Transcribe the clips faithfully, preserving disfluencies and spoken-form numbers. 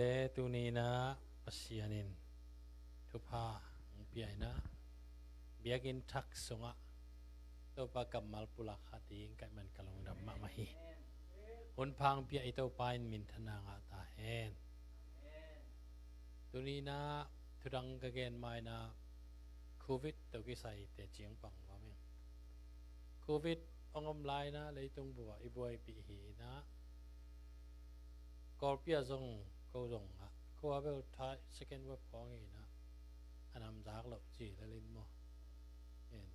E, tuni inah Pasian in thupha hong pia inah biakinn thak sungah Topa kammal pulak khat ding ka hih man ka lungdam mahmah hi. Hun pha hong pia i Topa in minthanna ngah ta hen. Tuni inah thudang ka gen ma inah Covid tawh kisai teci hong pang nuam ing. Covid hong om lai inah leitung bup ah i buaipih hi inah Kawlpi ah zong ko zong ah ko a bel thai second wave khawng hi inah a namzak loh ci lel in maw. En.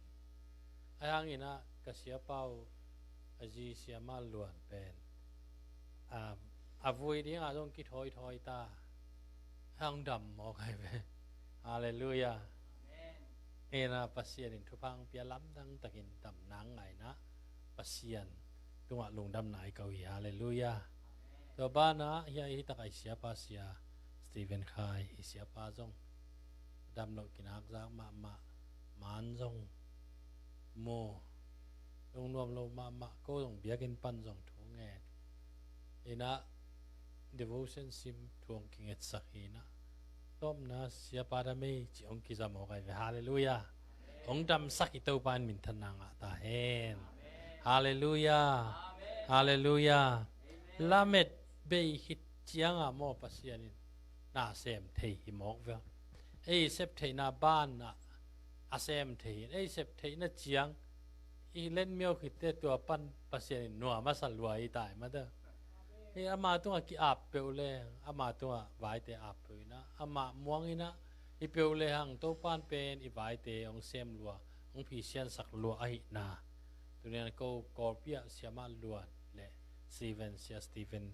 Ahi hang inah ka siapa uh a zi Sia Ma Luan pen a, a vui dingah zong kithawithawi ta. Hang dam mawk ahi ve. Halleluiah. Inah Pasian in thupha hong pia lamdang takin damna ngah inah Pasian tungah lungdamna i ko hi. Halleluiah. Tua banah hia i hi tak a i siapa Sia Stephen Khai, i siapa zong dam loh kinak zak mahmah, man zong mu lungnuam lo mahmah, ko zong biakinn pan zong thu ngen inah devotion sim thu hong kingetsak hi inah tawpna siapa dam ei ci hong kiza mawk ahi ve. Halleluiah. Hong damsak i Topa in minthanna ngah ta hen. Halleluiah. Halleluiah. Lamet bei khit ciangah maw Pasian in na sem thei hi mawk ve. Ei sep theihna banah a sem thei in ei sep theihna ciang i lenmiau khitte tua pan Pasian in nuam a sa lua i tai mata. Hei ama tungah ki-ap peuh le ama tungah vaite ap peuh inah amah muang inah i peuh le hang Topan pen i vaite hong sem lua hong phisiansak lua ahihna. Tunian ko Kawlpi ah Sia Ma Luan le Stephen, Sia Stephen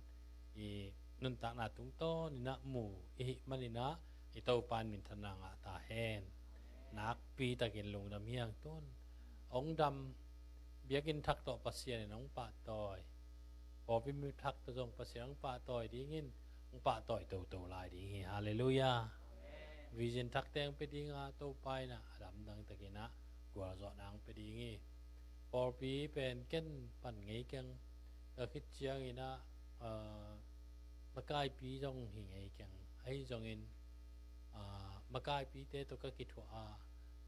i nuntakna tungtawn inah mu i hih man inah i Topa in minthanna ngah ta hen. Nakpi takin lungdam hi hang tun. Hong dam biakinn thak tawh Pasian in hong pahtawi. Pawlpi mi thak tawh zong Pasian hong pahtawi dingin hong pahtawi toto lai ding hi. Halleluiah. Vision thak teng pe dinga Topa inah a lamdang takinah gualzawhna hong pe ding hi. Pawlpi pen ken pan ngei keng ka khit ciang inah ah, makaipi zong hi ngei keng. Ahi zongin ah, makaipite tawh ka kithuah a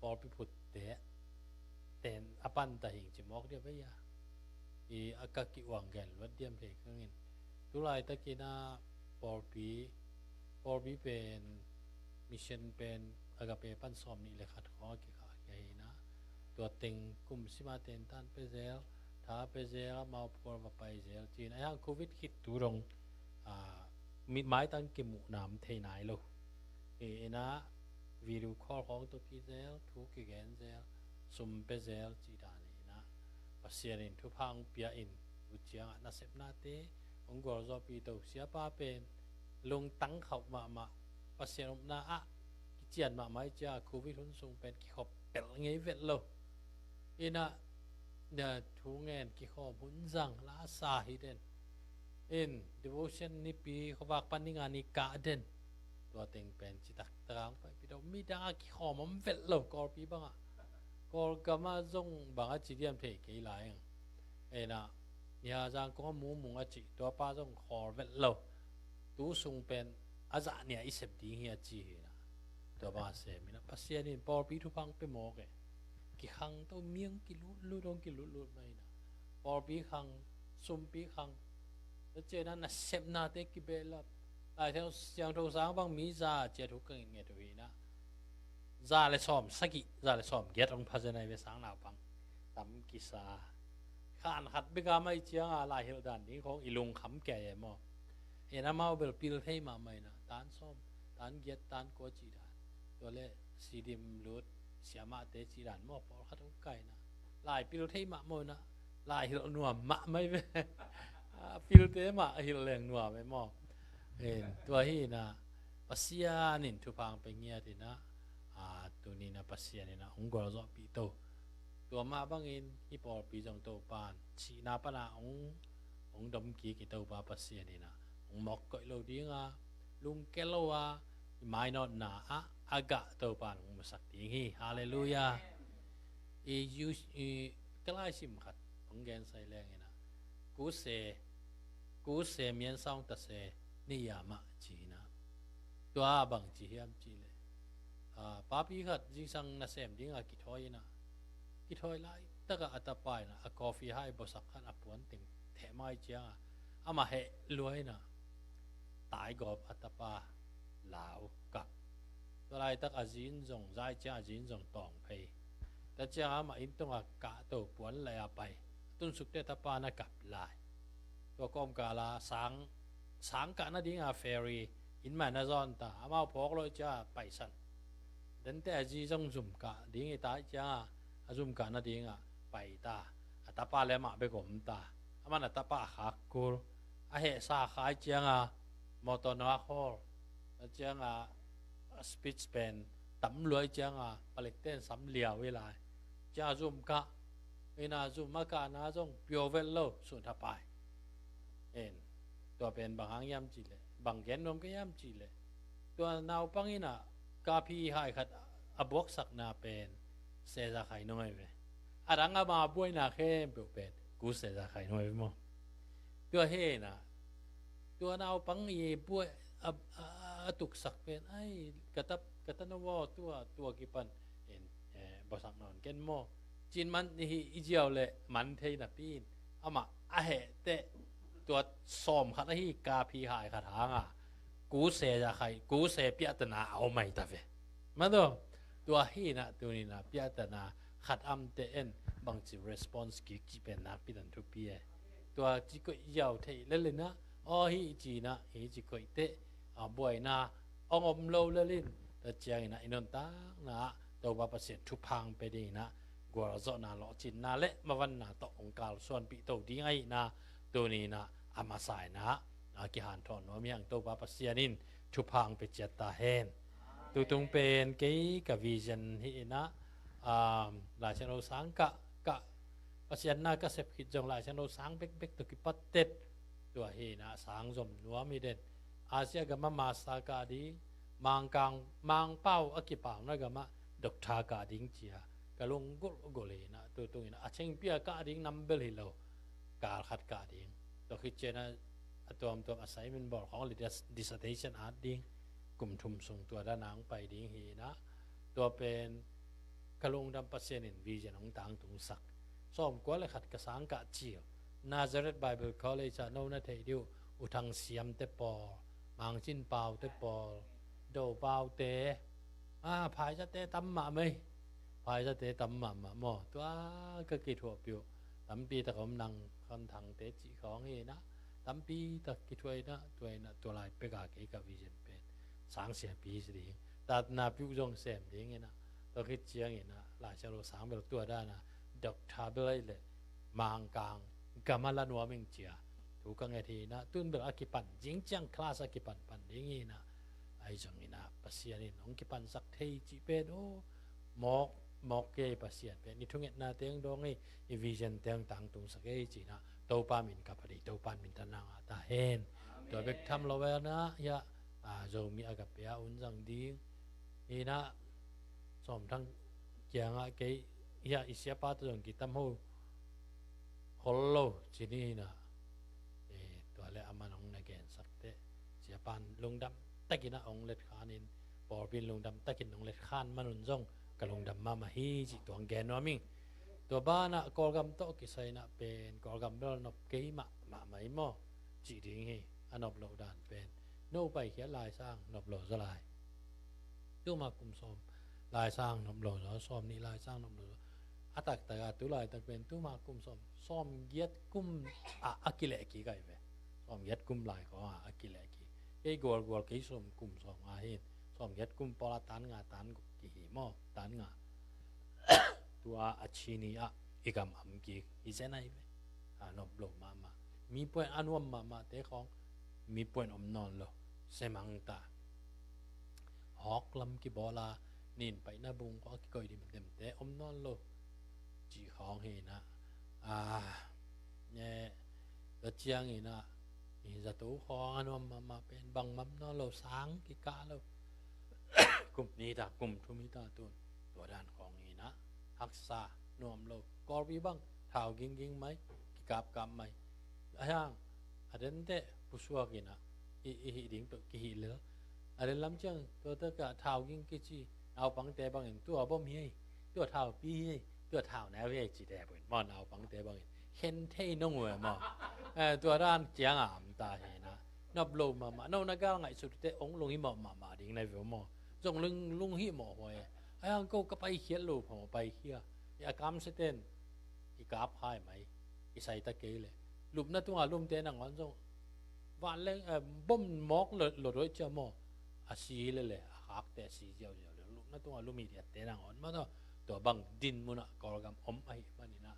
pawlpi phutte ten a panta hing ci mawk dia vei a i a ka ki-uang gen luat diam thei kangin. Tulai takinah pawlpi pawlpi pen mission pen Agape pan sawm nih le khat khawng a kikhah kia hi inah tua teng kum sima tentan pe zel, tha pe zel, amau phual va pai zel ci inah ahi hang Covid khit tu dong ah, mi maitang kimuhna om thei nai lo. Hi inah video call khawng tawh kizel, thu kigen zel, sum pe zel ci dan hi inah Pasian in thupha hong pia in u ciangah nasepnate hong gualzawhpih to siapa pen lungtang khauh mahmah Pasian upna ah kician mahmah i cia Covid hun sung pen kikhop pelh ngei vet lo. Inah na thu ngen kikhawm hun zang lasa hi den. In devotion nipi khuavak pan ninga ni kah den. Tua teng pen citak takang paipih do midang a kikhawm om vet lo Kawlpi bangah. Kawlgam ah zong bang a ci diam thei kei lai eng. Inah nia zang kong a mumung a ci tuapa zong khawl vet lo. Tu sung pen a zah nia i sep ding hi a ci hi inah tua bang a sem inah Pasian in pawlpi thupha hong pe mawk e. Kikhang to miang kilutlut hong kilutlut mai inah pawlpi khang, sumpi khang, na cianah nasepnate kibehlap. Lai Siangtho sang bang mi za cia thu ka ngetnget uh hi inah za le sawm sagih, za le sawm giat hong pha zen ai ve sang naupang tam kisa. Khan khat beka mai cianga lai hilh dan ding khawng i lungkham kei e maw. En amau bel pil thei mahmah inah tan sawm, tan giat, tan kua cih dan. Tua le sidim lut siamahte cih dan maw pawlkhat hong kaina lai pil thei mahmah inah lai hilh nuam mahmah i ve. Pilte mah a hilh leng nuam e maw. En tua hi inah Pasian in thupha hong pe ngiat inah tuni inah Pasian inah hong gualzawhpih to. Tua mah bangin hih pawlpi zong Topan sihna pana hong hong dom kik i Topa Pasian inah hong mawk koih lo dinga lungke lo a i mainawtna ah a gah Topan hong musak ding hi. Halleluiah. I, i ka laisim khat hong gensai leng inah kuse kuse miansa hong tase ni yamah ci inah Tua bang ci hiam cih leh, ah, papi khat zingsang nasem dingah kithawi inah, kithawi laitakah a tapa inah a coffee hai bawsak khat a puan teng theh mai ciangah amah heh lua inah taigawp a tapa lau kap. Tua laitak a zin zong zai ciang a zin zong tawng phei. Tua ciangah amah inn tungah kahto puan lai a pai. A tunsukte tapa na kap lai. Tua kawmkala sang, sang kah nadinga ferry inn mah na zawn ta, amau phawk lo ciangah paisan. Dente a zi zong zum kah ding hi ta ciangah a zum kah nadingah pai ta. A tapa le amah bek om ta. Aman a tapa a khak kul, a hehsa khai ciangah mawtaw na a khawl. A ciangah a speech pen tam luai ciangah palikten sam liau hi lai. Ciangah zum kah, ina zum a kahna zong pio vel lo sun thapai. En, tua pen bang hang hiam cih leh, bang gen nuam ka hiam cih leh, tua naupang inah kapi hai khat a buaksakna pen seza khai nung ai ve. A dang ama buaina khempeuh pen ku seza khai nung ai ve maw. Tua hi inah tua naupang i buai a, a, a tuksak pen ai ka ta, ka ta no maw, tua, tua kipan en, eh, bawsak nawn ken maw. Cin man i hi i ziau le man thei napi in amah a heh teh tua sawm khat ahi kapi hai khat hanga ku seza khai, ku se piahtana a om ai ta ve. Mataw, tua hi inah tuni inah piahtana khat am teh en bangci response kik cih pen nakpi tan thupi e. Tua ci koih ziau theih lel inah, aw hi ci inah, hi ci koih teh, a buaina ong om lo lel in, tua ciang inah i nuntakna ah Topa Pasian thupha ong pia ding inah gualzawhna, lawhcinna le mavanna tawh ong kalsuanpih to ding ahihna tuni inah a masa inah a kihanthawn nuam hi hang. Topa Pasian in thupha ong pia ciat ta hen. Tutung pen kei ka vision hi inah, um, Lai Siangtho sang kah, kah Pasian na ka sep khit zong Lai Siangtho sang bekbek tawh kipattet. Tua hi inah sang zom nuam hi den. Asia gamah master kah ding, Mangkang, Mangpau a kipauna gamah doctor kah ding cia ka lunggulhgulh hi inah, tutung inah a chengpi a kah ding nam bel hi lo, kal khat kah ding. Tua khit ciangah a tuamtuam assignment bawl khawng le dis-, dissertation at ding, kum thum sung tua dana ong pai ding hi inah, tua pen ka lungdam, Pasian in vision ong tangtungsak. Sawmkua le khat ka sang kah cil Nazareth Bible College ah no na theih dih uh, U Thang Siam te pawl, Mang Cin Pau te pawl, Do Pau te, a, Phaizate tam mahmah ei. Phaizate tam mahmah maw. Tua ka kithuahpih uh tampi tak om, Nang Khan Thang te cih khawng hi inah, tampi tak kithuah inah, tua inah tua lai peka kei ka vision pen sang siapi si ding, tatna pih uh zong sem ding inah, tua khit ciang inah Lai Siangtho sang bel tua dana doctor bel ahi leh Mangkang gamah la nuam ing cia thu ka nget hi inah, tun bel a kipan, zing ciang class a kipan pan ding hi inah, ahi zong inah Pasian in ong kipansak thei cih pen, aw, mawk, mawk kei, Pasian pen i thungetna teng dawng ei, i vision teng tangtungsak ei ci inah Topa min ka phat hi, Topa min thang a ta hen. Tua bek tham lo inah, hiah, a, Zomi Agape ah un zang ding hi inah, Sawm Thang kiangah kei, hiah i siapa tawh zong kitam ho hol lo ci ni inah, eh, tua le aman ong na gensak teh, siapa in lungdam takin ah ong let khan in, pawlpi in lungdam takin ong let khan man un zong ka lungdam mahmah hi cih tua ong gen nuam ing. Tua banah Kawlgam tawh kisai inah pen Kawlgam bel nop kei mahmah mai maw cih ding hi. A nop loh dan pen, no paikhiat laisang nop lo zaw lai. Tuma kum sawm laisang nop lo zaw, sawm nih laisang nop lo zaw. A taktak a tu laitak pen tuma kum sawm, sawm giat kum ah a kileh kik ai ve. Sawm giat kum lai khawng ah a kileh kik. Kei gualgual kei sawm kum sawm nga hi in, sawm giat kum pawl a tan nga tan guk kihi maw, tan nga. Tua a chini ah i gam am kik hi zen ai ve. A nop lo mahmah. Mi puan a nuam mahmah te khawng mi puan om nawn lo. Semang ta. Hawk lam kibawl a, nin paina bung khawng a kikoih dimdem te om nawn lo. Cih khawng hi inah. A, ne, tua ciang inah, i zato khawng a nuam mahmah pen bangmah om nawn lo, sang kikah lo. Kum nih ta, kum thum hi ta tun. Tua dan khawng hi inah haksa, nuam lo. Kawlpi bang thau gingging mai, kikapkap mai. A hiang a denteh pusuak inah i, i hih ding peuh kihih lel. A den lam ciang tua takah thau ging kici naupangte bangin tua bom hi ei, tua thaupi hi ei, tua thau neu hi ei ci dep uh in maw, naupangte bangin khen thei nong uh e maw. Eh, tua dan ciang a am ta hi na. Nop lo mahmah, no na gal ngaihsut te ong lunghimawh mahmah ding na ve uh maw. Zong lung, lunghimawh huai e. Ai ang ko ka paikhiat lo phamawh paikhia. I a kamsiaten i kap hai mai, i saita kei le. Lupna tunga lumte nangawn zong vanleng, eh, bom mawk lo, lo doi cia maw. A si le le, a khakte a si ziauziau le. Lupna tunga lum i diatte nangawn maw tawh. Tua bang din munah Kawlgam om ahi maninah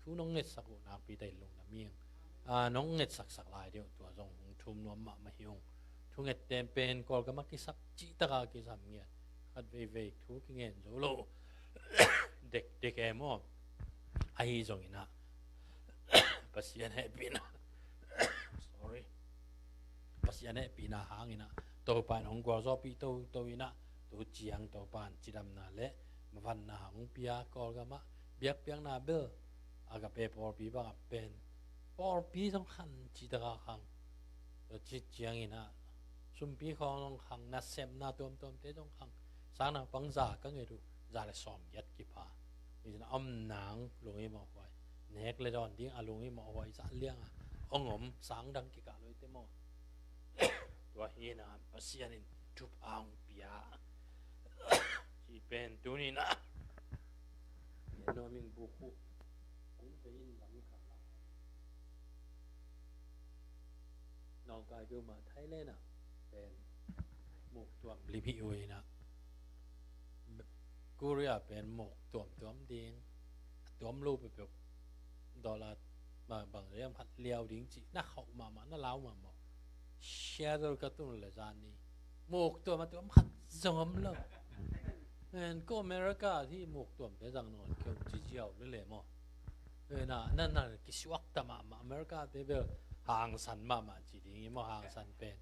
thu nong ngetsak uh nakpi ta in lungdam ing. Ah, nong ngetsaksak lai deuh tua zong hong thum nuam mahmah hi ung. Thunget tem pen Kawlgam a kisap cihtaka kisam ngiat. Khat veivei thu kingen zo lo. Dekdek e maw. Ahi zonginah Pasian hehpihna, sorry, Pasian hehpihna hanginah Topa in hong gualzawhpih toto inah tu ciang Topa in cidamna le mavanna hong pia Kawlgamah biakpiakna bel Agape pawlpi bangah pen pawlpi zong khan citaka khang. Tua ci cianginah sumpi khawng zong khang, nasepna tuamtuamte zong khang. Sang naupang za ka nget uh, za le sawmgiat kipha. Hi zin a om nang lunghimawh huai, nek le dawn ding a lunghimawh huai zah lianga ong om sang dang kikah loite maw. Tua hina Pasian in thupha hong pia. Ci pen tunina nuaming bukhu kung pe in lam khat la. Nawngkai peuhmah Thailand ah pen muktuam lim hi uh inah Korea pen muktuam tuam ding, a tuam lo peuhpeuh dollar bang bang riam khat liau ding cih na khauh mahmah, na lau mahmah. Seattle ka tun le zan ni muktuam a tuam khat zong om lo. En ko America hi muktuamte zang nawn keu ci ziau le le maw. Ena na na kisuak ta mahmah America te bel hangsan mahmah ci ding i maw, hangsan pen.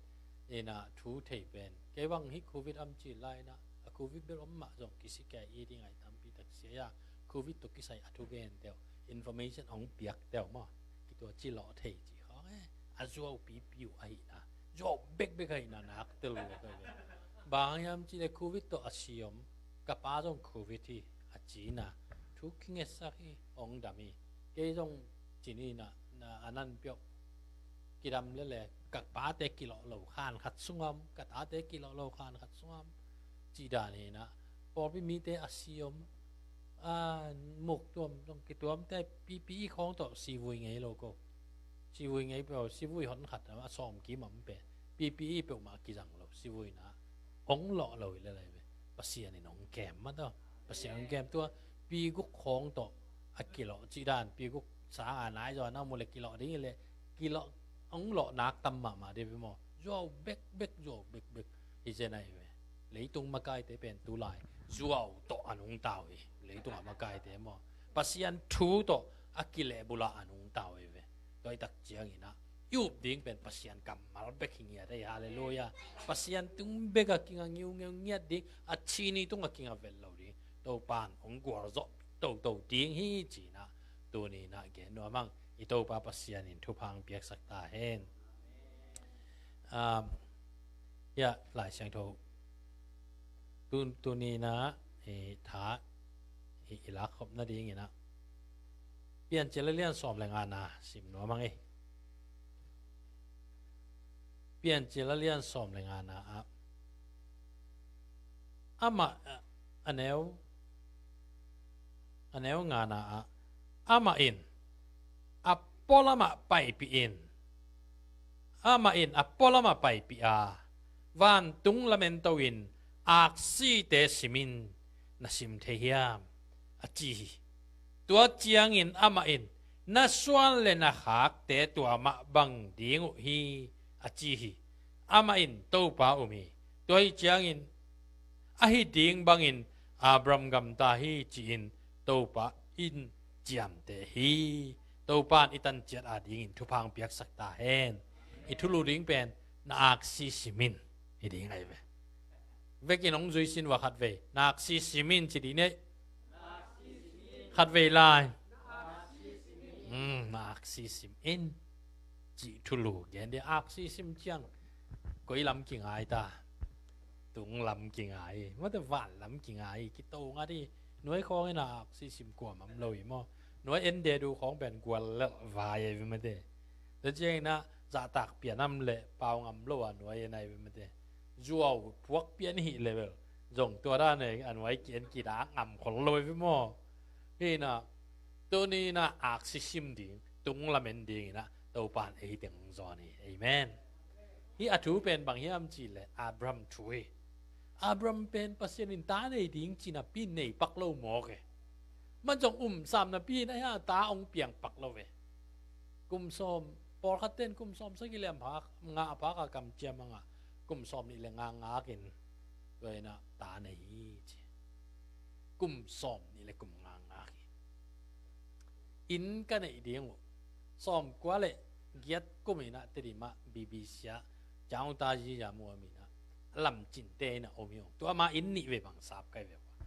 Ena thu thei pen kei bang hi covid am ci lai na a covid bel om mah zong kisi kei i ding ai tampi tak sia ya. Covid to kisai a thu gen teu, information ong piak teu maw. Kitua ci lawh thei ci khawng e. A zuau pipi uh ahi na, zuau bekbek ahi na nak tel uh kai ve. Bang hiam ci le covid to a si om, ka pa zong covid hi a ci na. Thu kingetsak hi, ong dam hi. Kei zong ci ni na, na a nan piok kidam le le, ka pate kilawh lo khan khat sungam, ka tate kilawh lo khan khat sungam. Ci dan hi na, pawlpi mite a si om, a muktuam zong kituamte P P E khawng tawh sivui ngei lo ko. Sivui ngei peuh, sivui hon khat a sawm kim am pen P P E peuhmah kizang lo, sivui na ong lawh lo hi le lai ve. Pasian in ong kem mah tawh, Pasian ong kem tua pi guk khawng tawh a kilawh cih dan, pi guk sang a nai zaw na mu le kilawh ding hi le kilawh ong lawh nak tam mahmah dih ve maw. Zuau bekbek, zuau bekbek hi zen ahi ve. Leitung makaite pen tulai zuau tawh a nungta uh hi. Leitung a makaite maw, Pasian thu tawh a kilehbula a nungta uh hi ve. Tua hi tak cianginah i up ding pen Pasian kammal bek hi ngiat ahi. Halleluia. Pasian tung bek a kinga ngiungeu ngiat ding, a chini tung a kinga vet lo ding. Topan ong gualzawh toto ding hi cinah tuninah gen nuam ang. I Topa Pasian in thupha ong piaksak ta hen. Um, ya, Lai Siangtho tun, tuninah i tha i, i lakkhop nadinginah Piancil a lian sawm le ngana sim nuam ang ei. Piancil a lian sawm le ngana ah amah a neu a neu ngana ah amah in a pualamah paipih in, amah in a pualamah paipih a vantung lamento in aksite simin na sim thei hiam? A ci hi. Tua ciangin amah in na suan le na khakte tua mah bang ding uh hi a ci hi. Amah in Topa um hi. Tua hi ciangin ahi ding bangin Abraham gamta hi ci-in Topa in ciamteh hi. Topa in i tanciat adingin thupha ong piaksak ta hen. I thulu ding pen na aksi simin hi ding ahi ve. Vekin ong zui sin ua khat vei, na aksi simin ci dih nei. Khat vei lai. Um, na aksi simin ci thulu gen dih. Aksi sim ciang koi lam kingai ta? Tung lam kingai hi, mate, van lam kingai hi, kito ngat hi. Nuai khawng in a aksi sim kuamah om lo hi maw. Nuai en de du khawng pen gual lelh vai ahi ve mate. Tua ciangin a zahtak pian am le pau ngam lo a nuai en ahi ve mate. Zuau puak pian hi le bel zong tua dan a nuai ki-en kidah ngam khol lo ahi ve maw. Hi in a, tuni in a aksi sim ding, tung lam en ding in a Topa in ei teng hong zawn hi. Amen. Hih a thu pen bang hiam cih leh Abraham thu hi. Abraham pen Pasian in ta nei ding ci napi in nei pak lo mawk e. Man zong um sam napi in a hia ta hong piang pak lo ve. Kum sawm, pawlkhat ten kum sawm sagih le nga a phak a kamciam a ngah, kum sawm nih le nga ngak in tua in a ta nei hi ci. Kum sawm nih le kum nga ngak hi. Inn ka neih ding uh, sawmkua le giat kum in a Tedim ah B B C ah Changta Ziya mu a min a lamcinte in a om hi ung. Tua ma inn nih ve bang sap kai ve ua.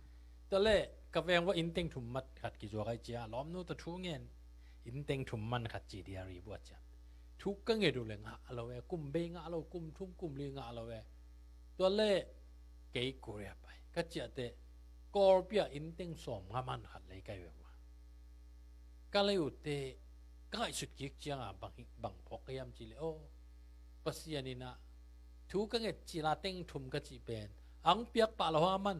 Tua le ka veng vua inn teng thum mat khat kizuak ai cia, lawmnu tawh thu ngen, inn teng thum man khat ci diary buat cia. Thu ka nget uh le ngah lo e, kum bei ngah lo, kum thum kum li ngah lo e. Tua le kei Korea pai ka ciah teh Kawlpi ah inn teng sawm nga man khat lei kai ve ua. Ka lei uh teh ka ngaihsut kik cianga bang hi, bang phawk ka hiam cih leh aw, Pasian in a thu ka nget cil a teng thum ka cih pen a hong piak pah lo a man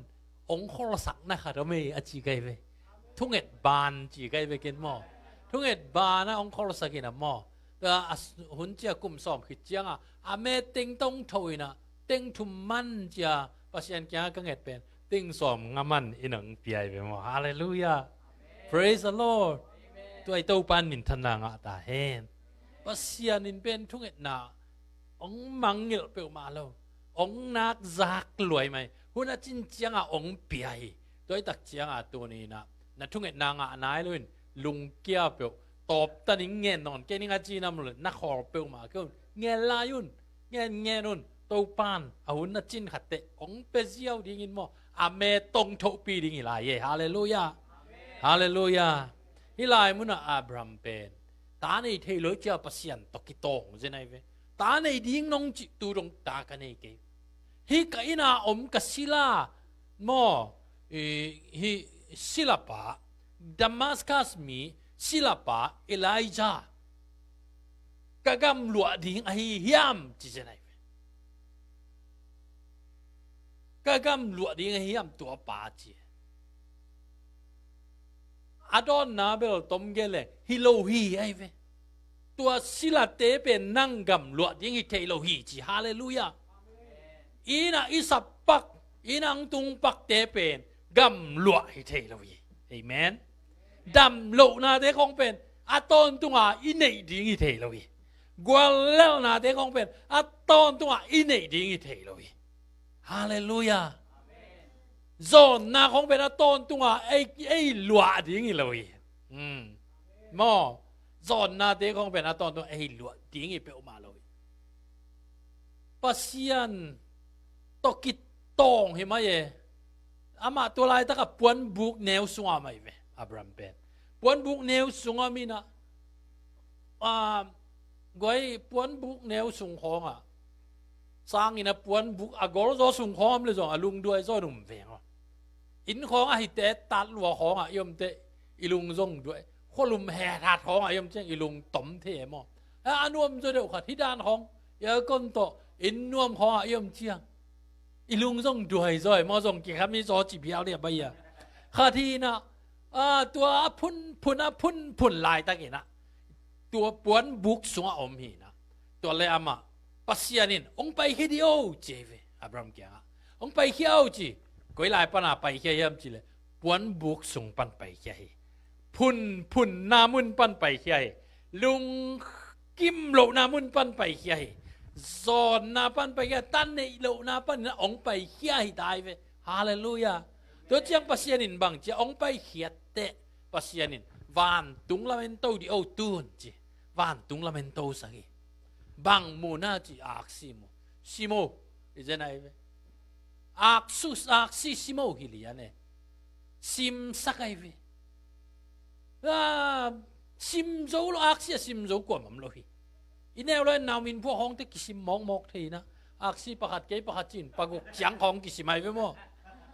hong kholsak na khat om e a ci kai ve. Thunget ban ci kai ve ken maw. Thunget ban a hong kholsak in a maw. Tua a hun cia kum sawm khit cianga a met teng tong tho in a teng thum man cia Pasian kianga ka nget pen teng sawm nga man in hong pia hi ve maw. Halleluiah. Praise the Lord. Tua i Topa in minthanna ngah ta hen. Pasian in pen thungetna hong mangngilh peuhmah lo, hong nakzak luai mai. Hun a cin cianga hong pia hi. Tua i tak cianga tuni in a na thungetna ngah nai lo in lungkia peuh tawptan in ngen nawn kei ning a ci nam lo na khawl peuhmah kei un ngen lai un. Ngen ngen un. Topan a hun a cin khat teh hong pia ziau dingin maw, a met tong thohpi ding hi lai e. Halleluiah. Halleluiah. Hih lai munah Abraham pen ta nei thei lo hi cia Pasian tawh kitawng zen ahi ve. Ta nei ding nong cih tu dong ta ka nei kei. Hih ka inn a om ka sila maw, hih silapa, Damascus mi silapa Elijah ka gamluah ding ahi hiam ci zen ahi ve. Ka gamluah ding ahi hiam tua pa ci. A dawnna bel tom gele hi lo hi ahi ve. Tua silate pen nang gamluah ding hi thei lo hi ci. Halleluiah. Inn a i sap pak, inn a hong tung pakte pen gamluah hi thei lo hi. Amen. Dam lohnate khong pen a tawntunga i neih ding hi thei lo hi. Guallelhnate khong pen a tawntunga i neih ding hi thei lo hi. Halleluiah. Zawhna khong pen a tawntunga ei, ei luah ding hi lo hi. Maw, zawhna te khong pen a tawntung ei luah ding hi peuhmah lo hi. Pasian tawh kitawng hi mai e. Amah tua laitaka puanbuk neu sungah mai ve Abraham pen. Puanbuk neu sungah mina, guai puanbuk neu sung khawngah sangin a puanbuk a golzaw sung khawng om le zong a lungduai zaw in um veng aw. Inn khawng ahi te tatlua khawngah i om teh i lung zong duai. Khualum hethat khawngah i om ciang i lung tom thei e maw. A nuam zaw deuh khat hi dan khawng i a kon tawh inn nuam khawngah i om ciang i lung zong duai zaw e maw, zong kikham i zaw ci bial dia bai a. Khat hi inah tua a phunphun a phunphun laitakinah tua puanbuk sungah om hi inah tua le amah Pasian in hong paikhia di o ci hi ve Abraham kiangah. Hong paikhia o ci. Koi lai pana paikhia hiam cileh puanbuk sung pan paikhia hi. Phunphunna mun pan paikhia hi. Lungkim lohna mun pan paikhia hi. Zawnna pan paikhia, ta neih lohna panin hong paikhia hi ta hi ve. Halleluiah. Tua ciang Pasian in bang cia hong paikhiat teh Pasian in vantung lamen to di o tun ci. Vantung lamen to sak hi. Bang muna ci aksi mu. Simo. I zen ahi ve. Aksu, aksi simo hi lian e. Simsak ahi ve. Simzo lo aksi a simzo kuamam lo hi. I neu lo en nau min phuak hawngte kisim mawkmawk thei inah Aksi pakhat kei pakhat cin paguk ciang khawng kisim ahi ve maw?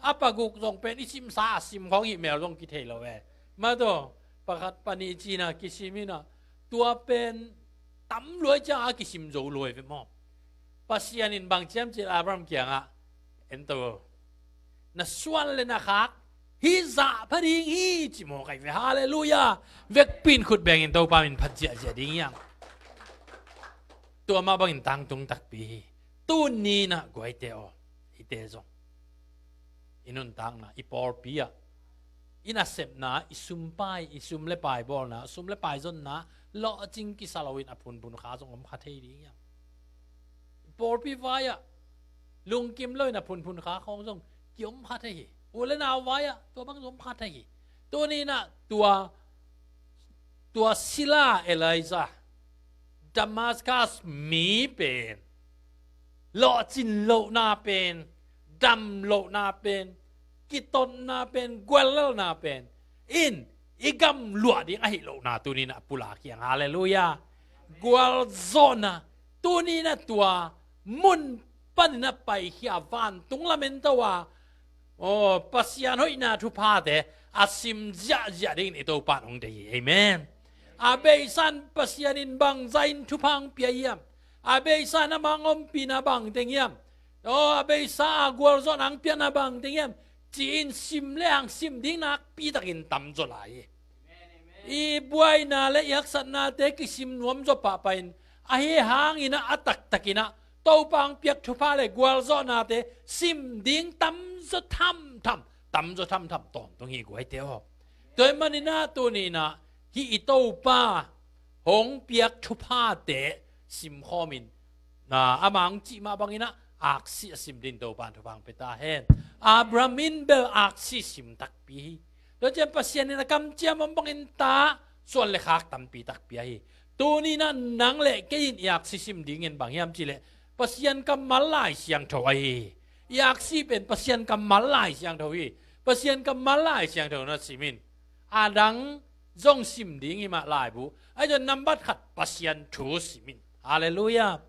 A paguk zong pen i simsa a sim khawng hih mel zong kithei lo e. Mah tawh pakhat panih cina kisim inah tua pen tam luai ciang a kisim zo luai ve maw? Pasian in bang ciam cil Abraham kiangah, en to, na suan le na khak hih zah pha ding hi, ci mawk ahi ve. Halleluiah. Vekpi in khut bengin Topa min phat ziahziah ding hiam? Tua mah bangin tangtung takpi hi. Tuni inah guaite aw, eite zong i nuntakna, i pawlpi ah, i nasepna, i sumpai, i sum le pai bawlna, sum le pai zonna lawhcing kisa loin a phunphun kha zong om kha thei ding hiam? Pawlpi vai-ah lungkim loin a phunphun kha khawng zong kiom kha thei hi. U le nau vai-ah tua bang zong om kha thei hi. Tuni inah tua, tua sila Elijah, Damascus mi pen, lawhcin lohna pen, dam lohna pen, kitotna pen, guallelna pen in i gam luah ding ahi lohna tuni inah pulak hiang. Halleluiah. Gualzawhna. Tuni inah tua mun panin a paikhia vantung lamen to a, aw, Pasian hoihna thuphate a sim ziahziah dingin i Topa in hong deih hi. Amen. A beisa in Pasian in bangzah in thupha hong pia hiam? A beisa in amah hong ompihna bangteng hiam? Aw, a beisa a gualzawhna hong piakna bangteng hiam? Ci-in sim le hang sim ding nakpi takin tamzaw lai hi. I buaina le i haksatnate kisim nuamzaw pahpah in, ahi hangin ah, a taktakin ah Topa hong piak thupha le gualzawhnate sim ding tamzaw thamtham, tamzaw thamtham tawntung hi guaite aw. Tua ahih manin ah tuni inah hih i Topa hong piak thuphate simkhawmin, na, amah hong cih mah bangin ah aksi a sim dingin Topa in thupha hong pia ta hen. Abraham in bel aksi sim takpi hi. Tua ciang Pasian in a kamciam om bangin ta, suan le khak tampi takpi ahi hi. Tuni inah nang le kei in i aksi sim dingin bang hiam cih leh Pasian kammal Lai Siangtho ahi hi. I aksi pen Pasian kammal Lai Siangtho hi. Pasian kammal Lai Siangtho na sim in. A dang zong sim ding hi mah laibu. Ahi zong nambat khat Pasian thu sim in. Halleluiah.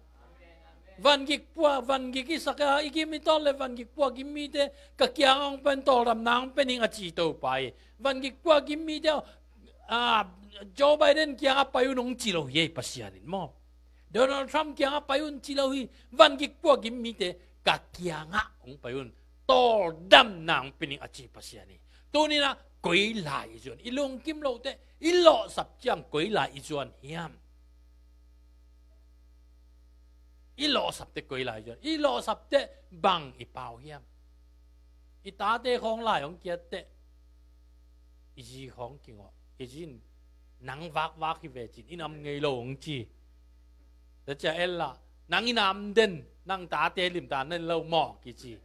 Van gik pua, van gik i sak a, i gim i tawl le van gik pua gim mite ka kiang hong pai un, tawldamna hong pia ning a ci Topa hi. Van gik pua gim mite, ah, Joe Biden kiangah pai un hong ci lo hi ei Pasian in maw? Donald Trump kiangah pai un ci lo hi. Van gik pua gim mite ka kiangah hong pai un, tawldamna hong pia ning a ci Pasian hi. Tuni inah koi lai i zuan? I lungkim loh teh, i lawhsap ciang koi lai i zuan hiam? I lawhsap teh koi lai i zuan? I lawhsap teh bang i pau hiam? I tate khawng lai hong kiat teh i zi khawng kingawh, i zi in nang vakvak hi ve ci-in i nam ngei lo hong ci. Tua ciang en lah, nang i nam den, nang tate limtak na en lo maw kici.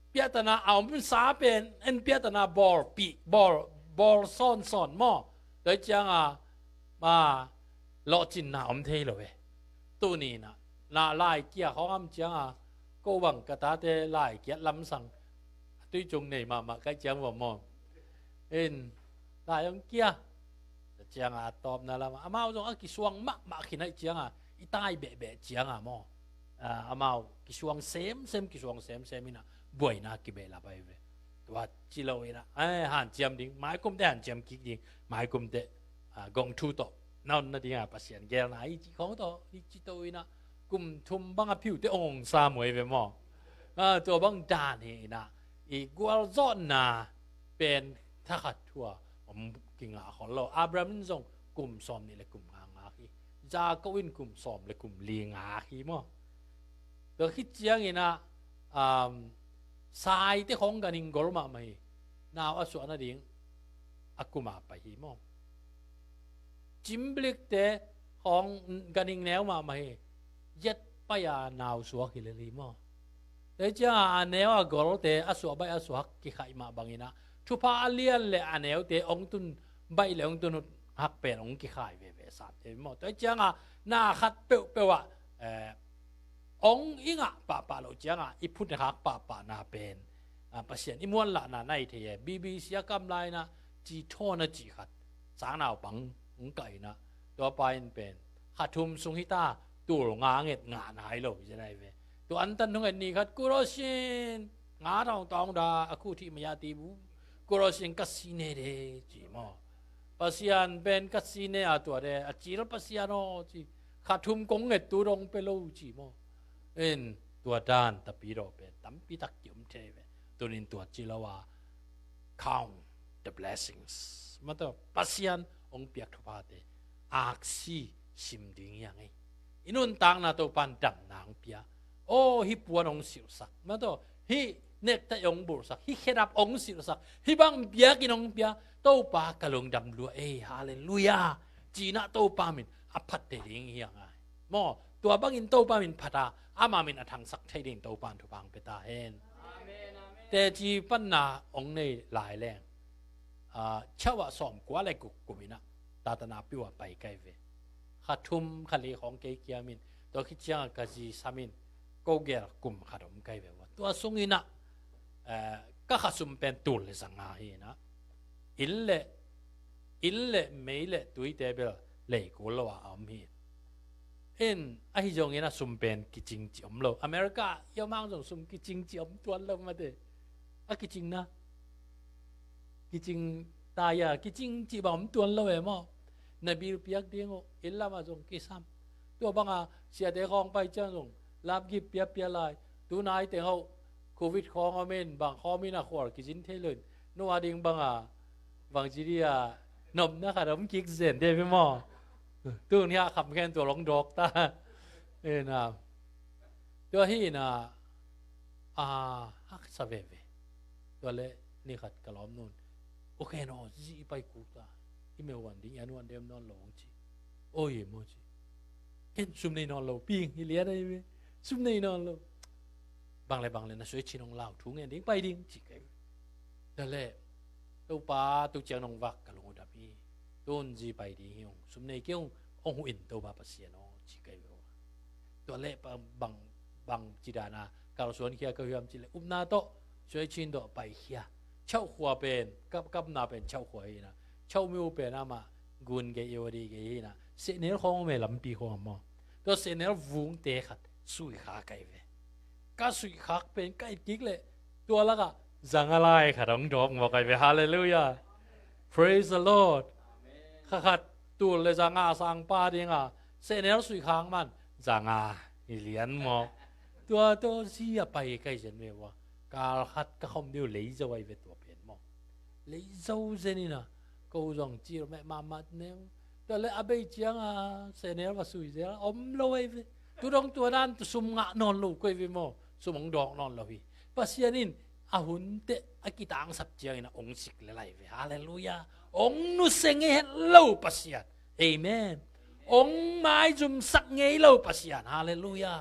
Piahtana a omsa pen en, piahtana bawlpih, bawl, bawl sawnsawn maw? Tua ciangah, ma, lawhcinna om thei lo e. Tuni inah na lai kia khawng om ciangah, ko bang ka tate lai kiat lamsang a tui cung nei mahmah ka hih ciang va maw? In lai hong kia. Tua ciangah a tawpna lamah amau zong a kisuang mahmah khin ahih ciangah, i tai behbeh ciangah maw, ah, amau kisuang semsem, kisuang semsem inah buaina kibehlap ahi ve. Tua ci lo inah, eh, hanciam ding, maikum teh hanciam kik ding, maikum teh, ah, gong thu tawh na on nadingah Pasian geelna hi ci khawng tawh i ci to inah, kum thum bang a phiute ong ong sam uh ahi ve maw? Ah, tua bang dan hi inah, i gualzawhna pen thakhat thu-a om kingah khol lo. Abraham in zong kum sawmnih le kum nga ngak hi. Jakob in kum sawm le kum li ngak hi maw? Tua khit ciang inah, um, saite khawng ganhing gol mahmah hi. Nau a suah nading a kum a pai hi maw? Cimblikte khawng ganhing neu mahmah hi. Yet pai-a nau suak hi lel hi maw? Tua ciangah a neu a golte a suah baih a suak kikhaih mah bang inah, thupha a lian le a neute hong tun baih le hong tun hak pen hong kikhai veve sam thei maw? Tua ciangah na khat peuhpeuh ah, eh, hong i ngah pahpah loh ciangah i phut i khak pahpahna pen, ah, Pasian i muanlahna na hi thei e. B B C a kam lai inah, ci thawn a cih khat, sang naupang hong kah inah, tua pa in pen, kha thum sung hi ta, tul nga nget ngah nai lo hi zen ai ve. Tua antan hong en ni khat, kurosin nga tawng tawng da a khu thih maya ti bu, kurosin ka si ne de ci maw. Pasian pen ka si ne a tua de a cil Pasian aw ci. Kha thum kong nget tu dong pe lo ci maw. In tua dan tapidaw pen tampi tak ki om thei ve. Tunin tua ci lo a count the blessings. Mataw Pasian hong piak thuphate aksi sim ding hiang ei. I nuntakna Topan damna hong pia. Aw hi puan hong silhsak. Mataw hi nektai hong bulhsak, hi khedap hong silhsak, hi bang biakinn hong pia. Topa ka lungdam lua ei, halleluia. Cinah Topa min a phat thei ding hiang ai. Maw tua bangin Topa min phata ama min a thangsak thei ding Topan thupha hong pia ta hen. Teci panna hong nei lai leng chauh ah sawm kua le guk kuminah tatana piu ah pai kai ve. Kha thum kha li khawng kei kiamin tua khit ciangah ka zi samin ko gel kum khat om kai ve ua. Tua sunginah ka kha sum pen tul le zanga hi inah inn le inn le mei le tuite bel lei kul lo a om hi. In ahi zongin a sum pen kicing ci om lo. America ah i om hang zong sum kicing ci om tuan lo mate. A kicingna kicing taya kicing ci bang om tuan lo e maw. Na bil piak ding uh inn lamah zong kisam. Tua banga siate khawng pai ciang zong lapgip piapia lai. Tunai teng hauh covid khawng om in bang khawm in a khual kizin thei lo in nua ding banga bang ci dia nomna khat om kik zen de pi maw. Tun hiah kham khen tua long dawk ta. Ena tua hi ina a haksa veve. Tua le ni khat ka lawm nun u khen aw zi i pai kuk ta. I meuh wan ding i anuan dem nawn lo hong ci. Oi maw ci. Ken sum nei nawn lo ping hi lian ahi ve. Sum nei nawn lo. Bang le bang le na suai chin hong lau thu ngen ding pai ding ci kai. Tua le Topa tu ciang nong vak ka lung u dam hi. Tun zi pai ding hi hong sum nei kei hong hong hu in Topa Pasian aw ci kai ve. Tua le bang bang ci dana kalsuan khia ka hiam ci le upna tawh suai chin tawh pai khia. Chauh khua pen kap kapna pen chauh khua hi ina chauh mi u pen amah gun gei iwadi gei hi ina sehnel khawng me lampi khawng maw. Tua sehnel vungte khat sui kha kai ve. Ka suihkhak pen ka it kik leh tua lakah zanga lai khat hong dawk mawk ai ve. Halleluia. Praise the Lord. Kha khat tul le zanga sangpa dinga sehnel suihkhak man zanga i lian mawk. Tua tua zi a pai kai zen ve ua. Kal khat ka khom diu lei zo ai ve tua pen mawk. Lei zo zen ina ko zong cil meh mahmah neu. Tua le a bei cianga sehnel va sui zel om lo ai ve. Tudong tua dan tu sum ngah nawn lo koi ve maw. Sum hong dawk nawn lo hi. Pasian in a hun teh a kitangsap ciangin a hong sik le lai ve. Halleluia. Hong nusia ngei het lo Pasian. Amen. Hong maizumsak ngei lo Pasian. Halleluia.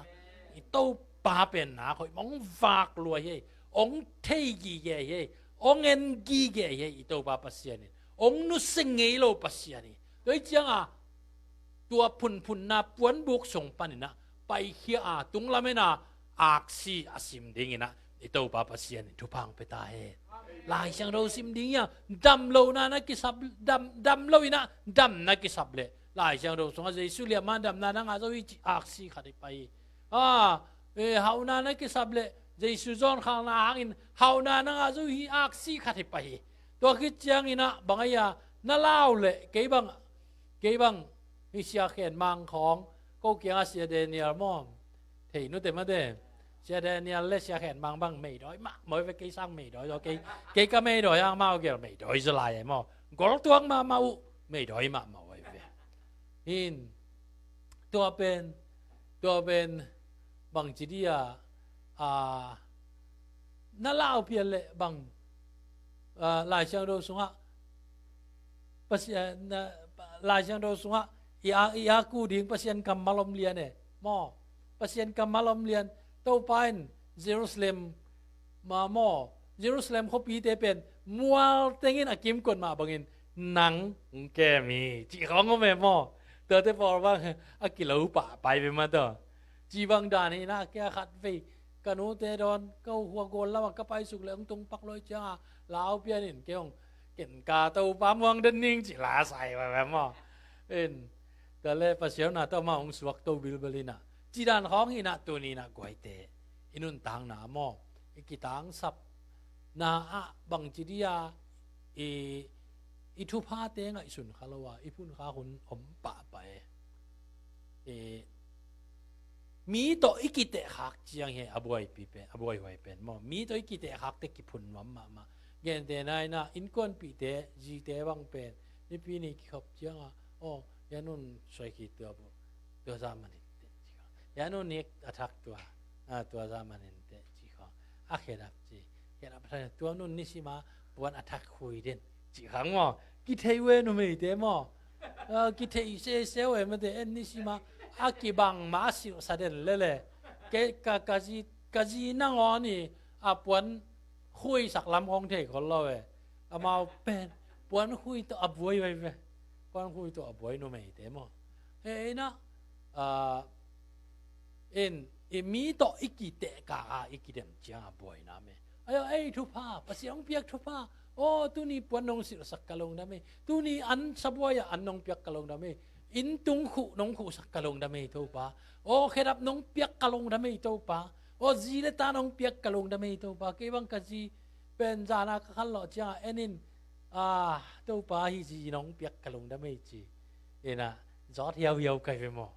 I Topa pen nak hoih mah hong vak lua hi. Hong thei gige hi. Hong en gige hi. I Topa Pasian in hong nusia ngei lo Pasian hi. Tua hi cianga tua phunphunna puanbuk sung paninah paikhia a tunglamena aksi a sim dinginah i Topa Pasian in thupha hong pia ta hen. Lai Siangtho sim ding ia damlohna na kisap dam, damlohinah dam na kisap leh Lai Siangtho sungah Jesu liamah damna na ngah zo hi ci aksi khat hi pai hi. A hauhna na kisap leh Jesu zawnkhalna hangin hauhna na ngah zo hi aksi khat hi pai hi. Tua khit cianginah bang aia na lau leh kei bang kei bang hi Sia Khen Mang khawng ko kiangah Sia Daniel maw. Thei nute mate Sia Daniel le Sia Khen Mang bang meidawi mah maw ve kei sang meidawi zaw kei kei ka meidawi hang mau gel meidawi zaw lai ai maw. Goltuak mahmah uh meidawi mahmah uh ai ve. Hin tua pen tua pen bang ci dia a na lau pian leh bang Lai Siangtho sungah Pasian Lai Siangtho sungah i a i a ku ding Pasian kammal om lian e maw. Pasian kammal om lian Topa in Jerusalem ma maw Jerusalem khuapite pen mual tengin a kimkot mah bangin nang hong kem hi cih khawng om e maw. Tuate pawl bang a kilo pah pai ve mah tawh. Ci bang dan hinah kia khat vei ka nute dawn ka hua gawl lamah ka paisuk leh hong tung pak lawi cianga lau pianin kei hong ken ka Topa muang den ning ci la sai va ve maw. In Tua le Pasian na tawh amah hong suak to bilbel inah, ci dan khawng inah tuni inah guaite i nuntakna maw, i kitangsapna ah bangci dia i, i thuphate ngaihsun kha lo a i phunkhak hun om pahpah e. E, mi tawh i kitehkhak ciang hi a buaipi pen, a buaihuai pen maw, mi tawh i kitehkhakte kiphun nuam mahmah. Gentehna inah innkuanpihte, zite bang pen nipi ni kikhop ciangah, aw, Yanun suai khi tua bu, tua zah manin teh ci khawng. Yanun nik a thak tua, a, tua zah manin teh ci khawng. A khedap ci, khedap thak tua nun nisima puan a thak khui den ci khawng maw. Kithei uh e numeite maw. A, kithei sese uh e mate, en nisima a kibang ma a silhsa den lele. Ke, ka, ka zi, ka zi nangawn i a puan khuisak lam khawng thei khol lo e. Amau pen puan khui tawh a buai vai ve. Puan khui tawh a buai numeite maw. He inah, a, in, i mi tawh i kitehkak a i kidem ciang a buaina me. Ayo, ei thupha, Pasian hong piak thupha. Aw, tuni puan nong silhsak ka lungdam ei. Tuni an sabuai ah an nong piak ka lungdam ei. Inn tung khuh nong khuhsak ka lungdam ei Topa. Aw, khedap nong piak ka lungdam ei Topa. Aw, zi le ta nong piak ka lungdam ei Topa. Kei bang ka zi pen zana ka khanlawh ciangah en in, a, Topa hih zi nong piak ka lungdam ei ci. Inah zawt hiauhiau kai ve maw.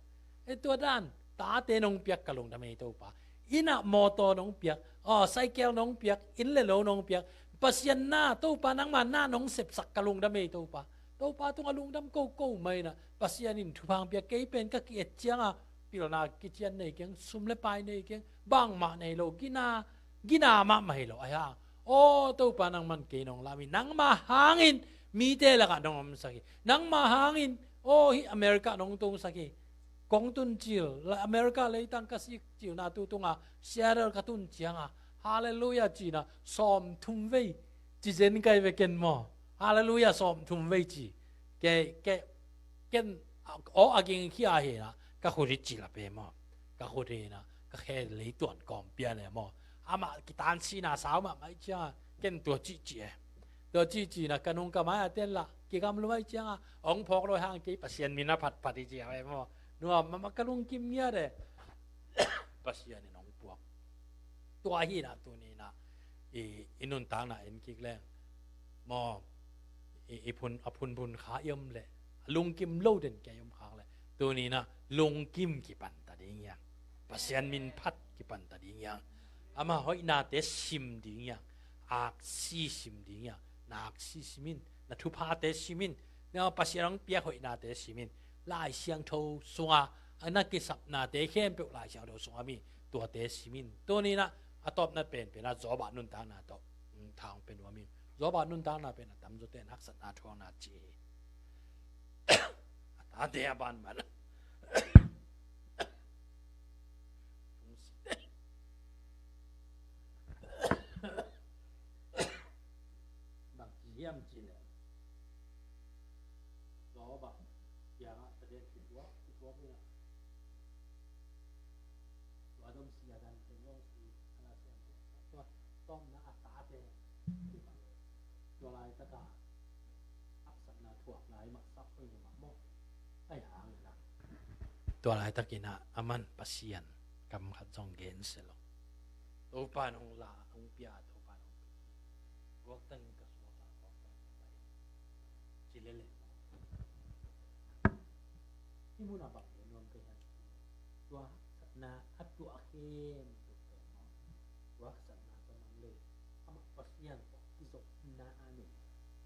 E, tua dan tate nong piak ka lungdam ei Topa. Inah mawtaw nong piak, aw, saikel nong piak, inn le lo nong piak. Pasian na Topa nangma na nong sepsak ka lungdam ei Topa. Topa tungah lungdam koko mah inah Pasian in thupha hong piak. Kei pen ka ki-et cianga pilna kician nei keng, sum le pai nei keng, bangmah nei lo, gina, gina mahmah hi lo. Ahi hang, aw Topa nangman kei nong lam hi, nangma hangin mite lakah nong omsak hi. Nangma hangin, aw, hih America nong tungsak hi. Kong tun cil, la America leitang ka sik cilna tu tunga Seattle ka tun cianga, halleluia cina sawm thum vei ci zen kai ve ken maw. Halleluia sawm thum vei ci. Ke, ke, ken, aw, a ging khia hina ka khut hi cil a pe maw. Ka khut hina ka khe leituan kawm pian e maw. Amah kitan sina sau mahmah i cianga ken tua cihcih e. Tua cihcihna ka nung ka mai a ten lah kigam luai cianga hong phawk lo hang kei Pasian min a phatphat i ci a e maw. Nuam mahmah ka lungkim ngiat e. Pasian in hong puak. Tua hina tunina i, i nuntakna en kik leng maw, i, i phun, a phunphun kha i om leh a lungkim lo den kia i om khak leh tunina lungkim kipanta ding hiang. Pasian min phat kipanta ding hiang. Ama hoihnate sim ding hiang. Aksi sim ding hiang. Na aksi simin, na thuphate simin, na Pasian hong piak hoihnate simin. Lai Siangtho sunga na kisapnate khempeuh Lai Siangtho sunga mi tuate simin. Tunina a tawpna penpena Job a nuntakna tawh thang pe nuam ing. Job a nuntakna pen a tamzaw ten haksatna thuakna ci hi. A tate a banban bang ci hiam ci leh Job a kiangah Pathian kituak kituak inah tua dom sia dan teng zong si a la siam tua tawmna a tate tua laitaka haksatna thuak lai mah sak hoih mah maw. Ai hang inah tua laitakinah aman Pasian kam khat zong gensia lo. Topa in hong la hong pia, Topa in hong pia. Guaktang in ka suak a guaktang ka pai ci lele maw. Hih munah bang gen nuam ka hian tua haksatna a tuah khempeuh pen maw. Tua haksatna tua mang le amah Pasian tawh kizopna a nei.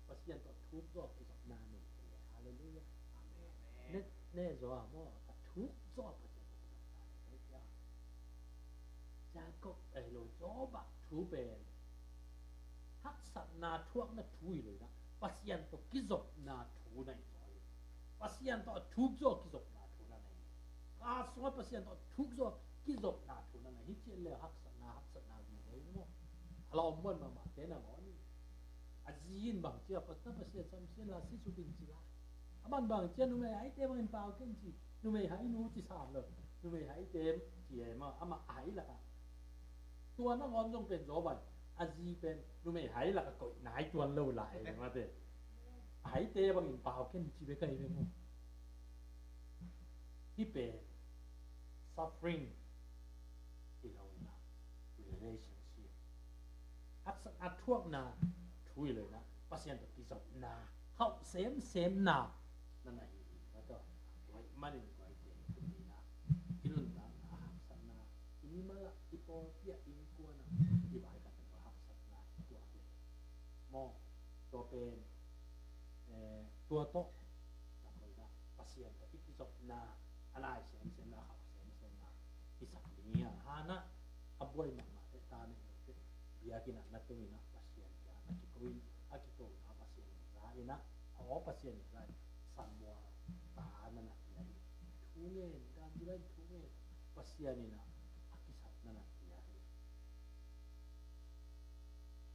Pasian tawh thuk zaw kizopna a nei. Halleluia. Amen. Ne, ne zaw a maw a thuk zaw Pasian tawh kizopna a nei. Jacob ahi lo Job a thu pen haksatna thuakna thu hi lo inah Pasian tawh kizopna thu na hi zaw hi. Pasian tawh a thuk zaw kizopna thu na na hi. Kha sungah Pasian tawh a thuk zaw kizopna thu na na hi. Hi cian le haksatna haksatna vi le maw. A la om muan mahmah te na maw ni. A zi in bang cia Pasian samsian la si suk in ci la. A man bang cia numei haite bangin pau ken ci. Numei hai nu ci sam lo. Numei haite ci e ma amah hai laka tua nangawn zong pen zaw bai a zi pen numei hai laka koih nai tuan lo lai e mate. A haite bangin pau ken ci bek ahi ve maw. Hih pen suffering hi lo in ah, relationship, haksatna thuakna thu hi lo in ah, Pasian tawh kizopna, hauh semsemna na na hi ding. Tua tawh tua ahih manin tua i teng tuni in ah, i nuntakna haksatna, i mimal ah, i pawlpi ah, innkuan ah, i vaikhak ah tua haksatna i tuak leh maw, tua pen, eh, tua tawh, tua tawh Pasian tawh i kizopna a nai semsemna, a hauh semsemna hisak ding hi a. Hannah a buai mahmah teh, ta neih loh teh, biakinn ah na tung in ah Pasian kiang na kiko in, a kikona Pasian in za in ah, aw Pasian in za in, Samuel ta na na pia hi. Thu ngen, dan ci lai thu ngen, Pasian in ah a kisap na na pia hi.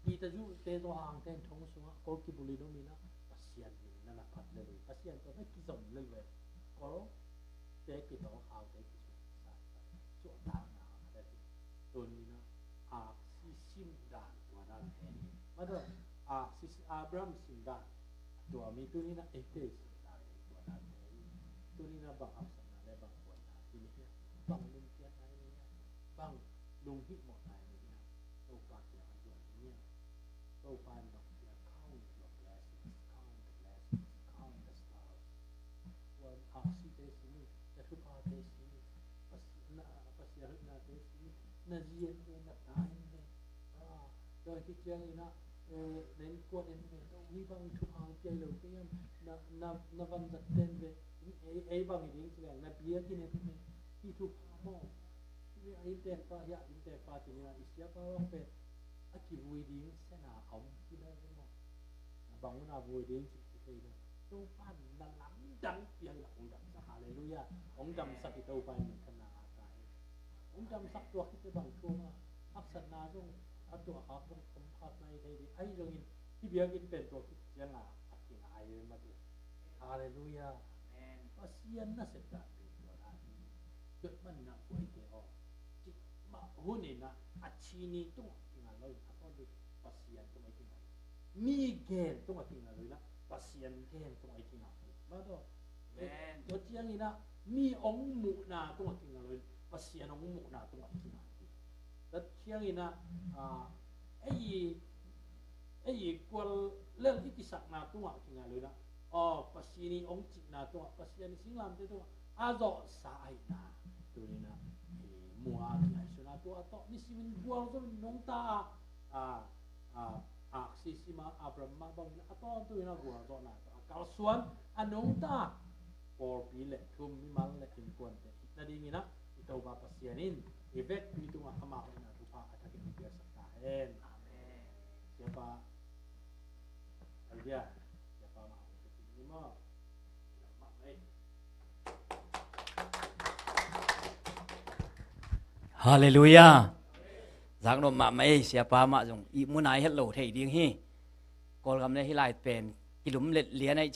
Peter Zu te, Johan te in thong sungah kol kibulh in om in ah, Pasian min na na phat lel uh hi. Pasian tawh na kizom lel uh hi. Kolte kitawl, khaute kisuksak, suahtakna a lel hi. Tuni in ah aksi sim dan, tua dan te hi. Mah tawh aksi, Abraham sim dan, tua mi tuni in ah eite sim dan, tua dan te hi. Tuni in ah bang haksatna le bang buaina i nei hiam? Bang lungkiatna i nei hiam? Bang lunghihmawhna i nei hiam? Topa kiangah zuan ding hi a. Topa in nong pia, count your blessings, count the blessings, count the stars. Tua aksite sim in, na thuphate sim in, Pasian, na, Pasian hoihnate sim in, na zi en ve, na ta en ve. Ah, tua khit ciangin ah, eh, na innkuan en ve. Tua hih bang thupha pia lo kei hiam? Na, na, na vanzat en ve. Ei, ei bang hi ding ci leng, na biakinn en ve. Hih thupha maw. Hih a innteekpa, hih a innteekpa ci ni a, i siapa bang pen a kivui ding sian a om hi lo maw. Na bang hun a vui ding cih ci thei lo. Topa in na lamdang piang in ah hong damsak, halleluiah. Hong damsak hi. Topa in minthanna ngah ta hen. Hong damsak, tua khit teh bang thu om a, haksatna zong a tuahkhak zong om kha mai thei ding. Ahi zongin hih biakinn pen tua khit ciang a, a kingai ve mah teh. Halleluiah. Amen. Pasian nasep dan pen tua dan hi. Tua ahih manin ah guaite aw, cih mah hun in ah, a ci ni tungah kinga lo in, a tawntung Pasian tungah i kinga lo. Mi gen tungah kinga lo in ah, Pasian gen tungah i kinga lo. Mah tawh. Amen. Tua ciangin ah mi hong muhna tungah kinga lo in, Pasian hong muhna tungah i kinga lo. Tua ciangin ah, ah, ei i, ei i kual lel i kisakna tungah kinga lo in ah, aw, Pasian i hong cihna tungah, Pasian i singlamteh tungah a zawhsa ahihna tuni in ah, eh, mu a, kingaihsun a, tua tawh nisimin gualzo in nungta a, a, a, aksi sim a, Abraham mah bangin a tawntung in ah gualzawhna tawh a kalsuan a nungta pawlpi le thu, mimal le innkuante itna dingin ah i Topa Pasian in i vekpi tungah amah hoihna thupha a thakin hong piaksak ta hen. Amen. Siapa, halleluiah. Siapa mah hong pia ding hi maw. Halleluiah. Zaknop mahmah ei, siapa mah zong ihmu nai het lo thei ding hi. Kawlgam le hih lai pen kilumlet lian aih